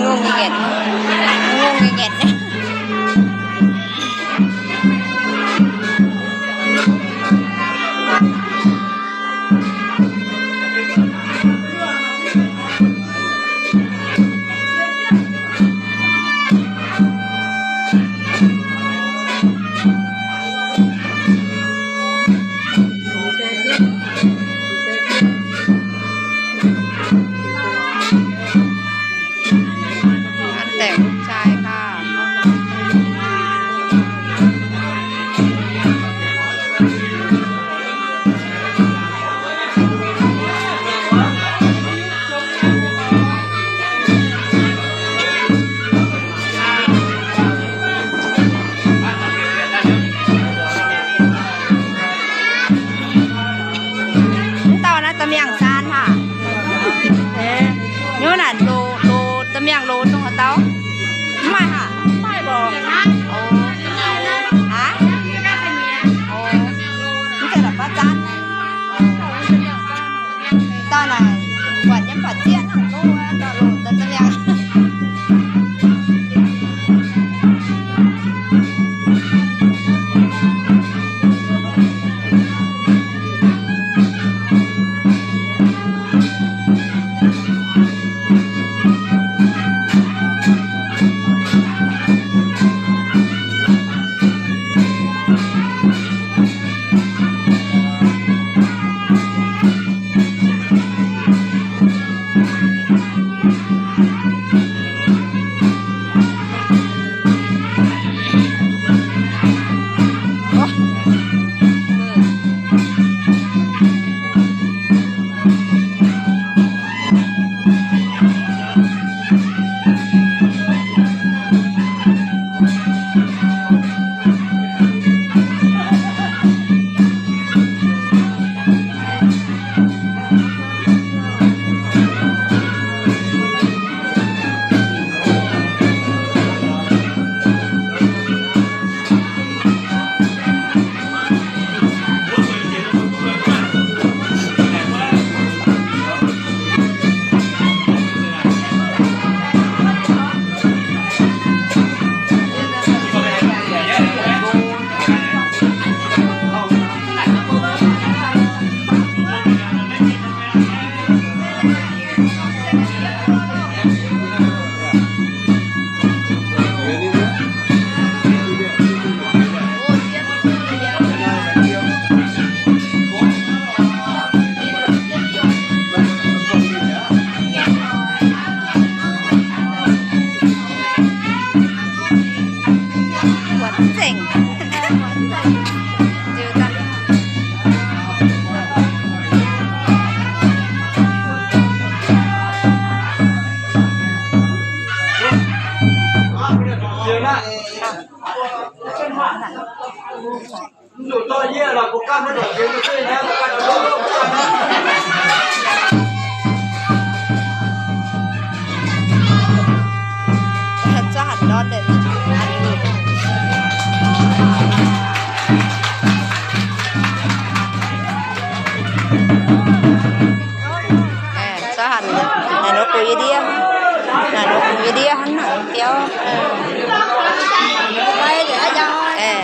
Ngongh nyei ngaengc. Ngongh nyei ngaengc. An deix ลูกชาย ค่ะ. Mv dauh naaiv da'miangh saan haac. Nyungc naaic loz, loz, da'miangh loz dongh haaix dauh? Mv maaih haac? Mv maaih borqc. Aa? Mv zeiz la'baav zaanv. Dauh naaic buatc nyei buatc zieqv hnangv, loz, loz da'miangh. Aengx cuotv hanc, naaic nor goux yie ndiev, naaic nor goux yie ndiev hnangv naaic biauv. Aengx, aengx,